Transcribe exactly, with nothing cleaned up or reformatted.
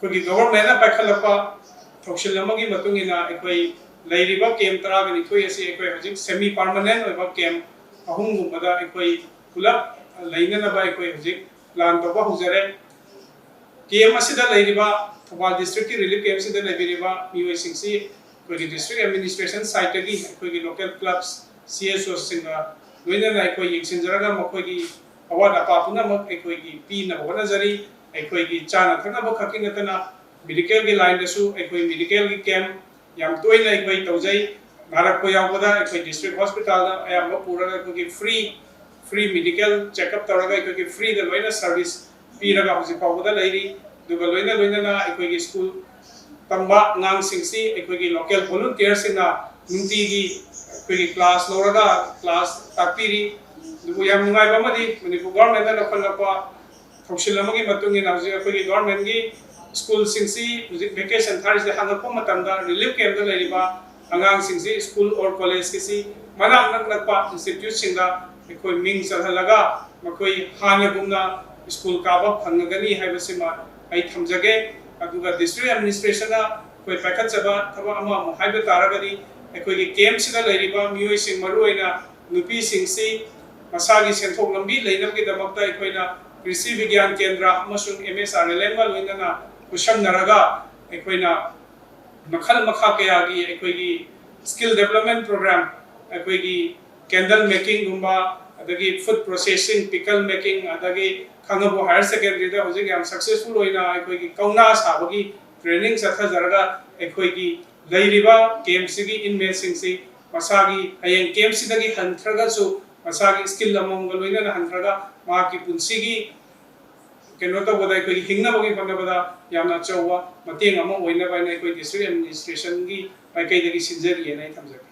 ꯑꯩꯈꯣꯏꯒꯤ ꯒꯣꯚꯔꯟꯃꯦꯟꯠꯅ ꯄꯥꯏꯈꯠꯂꯛꯄ ꯊꯧꯁꯤꯜ ꯑꯃꯒꯤ ꯃꯇꯨꯡ ꯏꯟꯅ ꯑꯩꯈꯣꯏ ꯂꯩꯔꯤꯕ ꯀꯦꯝꯞ ꯇꯔꯥꯒ ꯅꯤꯊꯣꯏ ꯑꯁꯤ ꯑꯩꯈꯣꯏ ꯍꯧꯖꯤꯛ ꯁꯦꯃꯤ ꯄꯥꯔꯃꯅꯦꯟꯠ ꯑꯣꯏꯕ ꯀꯦꯝꯞ ꯑꯍꯨꯝꯒꯨꯝꯕꯗ ꯑꯩꯈꯣꯏ ꯄꯨꯂꯞ ꯂꯩꯅꯅꯕ ꯑꯩꯈꯣꯏ ꯍꯧꯖꯤꯛ ꯄ꯭ꯂꯥꯟ ꯇꯧꯕ ꯍꯧꯖꯔꯦ꯫ ꯀꯦꯝꯞ ꯑꯁꯤꯗ ꯂꯩꯔꯤꯕ, ꯊꯧꯕꯥꯜ ꯗꯤꯁꯇ꯭ꯔꯤꯛꯀꯤ ꯔꯤꯂꯤꯐ ꯀꯦꯝꯞꯁꯤꯗ ꯂꯩꯕꯤꯔꯤꯕ ꯃꯤꯑꯣꯏꯁꯤꯡꯁꯤ ꯑꯩꯈꯣꯏꯒꯤ ꯗꯤꯁꯇ꯭ꯔꯤꯛ ꯑꯦꯗꯃꯤꯅꯤꯁꯇ꯭ꯔꯦꯁꯟ ꯁꯥꯏꯠꯇꯒꯤ ꯑꯩꯈꯣꯏꯒꯤ ꯂꯣꯀꯦꯜ ꯀ꯭ꯂꯕꯁ, ꯁꯤ ꯑꯦꯁ ꯑꯣꯁꯤꯡꯒ ꯂꯣꯏꯅꯅ ꯑꯩꯈꯣꯏ ꯌꯦꯡꯁꯤꯟꯖꯔꯒ ꯃꯈꯣꯏꯒꯤ ꯑꯋꯥꯠ ꯑꯄꯥ ꯄꯨꯝꯅꯃꯛ ꯑꯩꯈꯣꯏꯒꯤ ꯄꯤꯅꯕ ꯍꯣꯠꯅꯖꯔꯤ꯫ ꯑꯩꯈꯣꯏꯒꯤ ꯆꯥꯅ ꯊꯛꯅꯕ ꯈꯛꯀꯤ ꯅꯠꯇꯅ ꯃꯦꯗꯤꯀꯦꯜꯒꯤ ꯂꯥꯏꯟꯗꯁꯨ ꯑꯩꯈꯣꯏ ꯃꯦꯗꯤꯀꯦꯜꯒꯤ ꯀꯦꯝꯞ ꯌꯥꯝ ꯇꯣꯏꯅ ꯑꯩꯈꯣꯏ ꯇꯧꯖꯩ꯫ ꯅꯥꯔꯛꯄ ꯌꯥꯎꯕꯗ ꯑꯩꯈꯣꯏ ꯗꯤꯁꯇ꯭ꯔꯤꯛ ꯍꯣꯁꯄꯤꯇꯥꯜꯗ ꯑꯌꯥꯝꯕ ꯄꯨꯔꯒ ꯑꯩꯈꯣꯏꯒꯤ ꯐ꯭ꯔꯤ ꯐ꯭ꯔꯤ ꯃꯦꯗꯤꯀꯦꯜ ꯆꯦꯛꯑꯞ ꯇꯧꯔꯒ ꯑꯩꯈꯣꯏꯒꯤ ꯐ꯭ꯔꯤꯗ ꯂꯣꯏꯅ ꯁꯥꯔꯚꯤꯁ ꯄꯤꯔꯒ ꯍꯧꯖꯤꯛ ꯐꯥꯎꯕꯗ ꯂꯩꯔꯤ꯫ ꯑꯗꯨꯒ ꯂꯣꯏꯅ ꯂꯣꯏꯅꯅ ꯑꯩꯈꯣꯏꯒꯤ ꯁ꯭ꯀꯨꯜ ꯇꯝꯕ ꯑꯉꯥꯡꯁꯤꯡꯁꯤ ꯑꯩꯈꯣꯏꯒꯤ ꯂꯣꯀꯦꯜ ꯚꯣꯂꯨꯟꯇꯤꯌꯔꯁꯤꯡꯅ ꯅꯨꯡꯇꯤꯒꯤ ꯑꯩꯈꯣꯏꯒꯤ ꯀ꯭ꯂꯥꯁ ꯂꯧꯔꯒ ꯀ꯭ꯂꯥꯁ ꯇꯥꯛꯄꯤꯔꯤ꯫ ꯑꯗꯨꯕꯨ ꯌꯥꯝ ꯅꯨꯡꯉꯥꯏꯕ ꯑꯃꯗꯤ ꯃꯅꯤꯄꯨꯔ ꯒꯣꯚꯔꯟꯃꯦꯟꯠꯅ ꯂꯧꯈꯠꯂꯛꯄ ꯊꯧꯁꯤꯜ ꯑꯃꯒꯤ ꯃꯇꯨꯡ ꯏꯟꯅ ꯍꯧꯖꯤꯛ ꯑꯩꯈꯣꯏꯒꯤ ꯒꯣꯚꯔꯟꯃꯦꯟꯠꯀꯤ ꯁ꯭ꯀꯨꯜꯁꯤꯡꯁꯤ ꯍꯧꯖꯤꯛ ꯚꯦꯀꯦꯁꯟ ꯊꯥꯔꯤꯁꯦ ꯍꯪꯉꯛꯄ ꯃꯇꯝꯗ ꯔꯤꯂꯤꯐ ꯀꯦꯝꯞꯇ ꯂꯩꯔꯤꯕ ꯑꯉꯥꯡꯁꯤꯡꯁꯤ ꯁ꯭ꯀꯨꯜ ꯑꯣꯔ ꯀꯣꯂꯦꯖꯀꯤꯁꯤ ꯃꯅꯥꯛ ꯅꯛꯅꯛꯄ ꯏꯟꯁꯇꯤꯇ꯭ꯌꯨꯠꯁꯤꯡꯗ ꯑꯩꯈꯣꯏ ꯃꯤꯡ ꯆꯜꯍꯜꯂꯒ ꯃꯈꯣꯏ ꯍꯥꯟꯅꯒꯨꯝꯅ ꯁ꯭ꯀꯨꯜ ꯀꯥꯕ ꯐꯪꯉꯒꯅꯤ ꯍꯥꯏꯕꯁꯤꯃ ꯑꯩ ꯊꯝꯖꯒꯦ꯫ ꯑꯗꯨꯒ ꯗꯤꯁꯇ꯭ꯔꯤꯛ ꯑꯦꯗꯃꯤꯅꯤꯁꯇ꯭ꯔꯦꯁꯟꯅ ꯑꯩꯈꯣꯏ ꯄꯥꯏꯈꯠꯆꯕ ꯊꯕꯛ ꯑꯃ ꯑꯃꯨꯛ ꯍꯥꯏꯕ ꯇꯥꯔꯒꯗꯤ ꯑꯩꯈꯣꯏꯒꯤ ꯀꯦꯝꯞꯁꯤꯗ ꯂꯩꯔꯤꯕ ꯃꯤꯑꯣꯏꯁꯤꯡ, ꯃꯔꯨꯑꯣꯏꯅ ꯅꯨꯄꯤꯁꯤꯡꯁꯤ ꯃꯁꯥꯒꯤ ꯁꯦꯟꯊꯣꯛ ꯂꯝꯕꯤ ꯂꯩꯅꯕꯒꯤꯗꯃꯛꯇ ꯑꯩꯈꯣꯏꯅ ꯀ꯭ꯔꯤꯁꯤ ꯕꯤꯒ꯭ꯌꯥꯟ ꯀꯦꯟꯗ꯭ꯔ ꯑꯃꯁꯨꯡ ꯑꯦꯝ ꯑꯦꯁ ꯑꯥꯔ ꯑꯦꯜ ꯑꯦꯝꯒ ꯂꯣꯏꯅꯅ ꯈꯨꯠꯁꯝꯅꯔꯒ ꯑꯩꯈꯣꯏꯅ ꯃꯈꯜ ꯃꯈꯥ ꯀꯌꯥꯒꯤ ꯑꯩꯈꯣꯏꯒꯤ ꯁ꯭ꯀꯤꯜ ꯗꯦꯕꯂꯞꯃꯦꯟꯠ ꯄ꯭ꯔꯣꯒ꯭ꯔꯥꯝ, ꯑꯩꯈꯣꯏꯒꯤ ꯀꯦꯟꯗꯜ ꯃꯦꯀꯤꯡꯒꯨꯝꯕ, ꯑꯗꯒꯤ ꯐꯨꯗ ꯄ꯭ꯔꯣꯁꯦꯁꯤꯡ, ꯄꯤꯀꯜ ꯃꯦꯀꯤꯡ, ꯑꯗꯒꯤ ꯈꯥꯉꯕꯣꯛ ꯍꯥꯌꯔ ꯁꯦꯀꯦꯟꯗꯔꯤꯗ ꯍꯧꯖꯤꯛ ꯌꯥꯝ ꯁꯛꯁꯦꯁꯐꯨꯜ ꯑꯣꯏꯅ ꯑꯩꯈꯣꯏꯒꯤ ꯀꯧꯅꯥ ꯁꯥꯕꯒꯤ ꯇ꯭ꯔꯦꯅꯤꯡ ꯆꯠꯊꯖꯔꯒ ꯑꯩꯈꯣꯏꯒꯤ ꯂꯩꯔꯤꯕ ꯀꯦꯝꯞꯁꯤꯒꯤ ꯏꯟꯃꯦꯠꯁꯤꯡꯁꯤ ꯃꯁꯥꯒꯤ ꯍꯌꯦꯡ ꯀꯦꯝꯞꯁꯤꯗꯒꯤ ꯍꯟꯈ꯭ꯔꯒꯁꯨ ꯃꯁꯥꯒꯤ ꯁ꯭ꯀꯤꯜ ꯑꯃꯃꯝꯒ ꯂꯣꯏꯅꯅ ꯍꯟꯈ꯭ꯔꯒ ꯃꯍꯥꯛꯀꯤ ꯄꯨꯟꯁꯤꯒꯤ ꯀꯩꯅꯣ ꯇꯧꯕꯗ, ꯑꯩꯈꯣꯏꯒꯤ ꯍꯤꯡꯅꯕꯒꯤ ꯍꯣꯠꯅꯕꯗ ꯌꯥꯝꯅ ꯑꯆꯧꯕ ꯃꯇꯦꯡ ꯑꯃ ꯑꯣꯏꯅꯕ ꯍꯥꯏꯅ ꯑꯩꯈꯣꯏ ꯗꯤꯁꯇ꯭ꯔꯤꯛ ꯑꯦꯗꯃꯤꯅꯤꯁꯇ꯭ꯔꯦꯁꯟꯒꯤ ꯃꯥꯏꯀꯩꯗꯒꯤ ꯁꯤꯟꯖꯔꯤꯑꯅ ꯑꯩ ꯊꯝꯖꯒꯦ꯫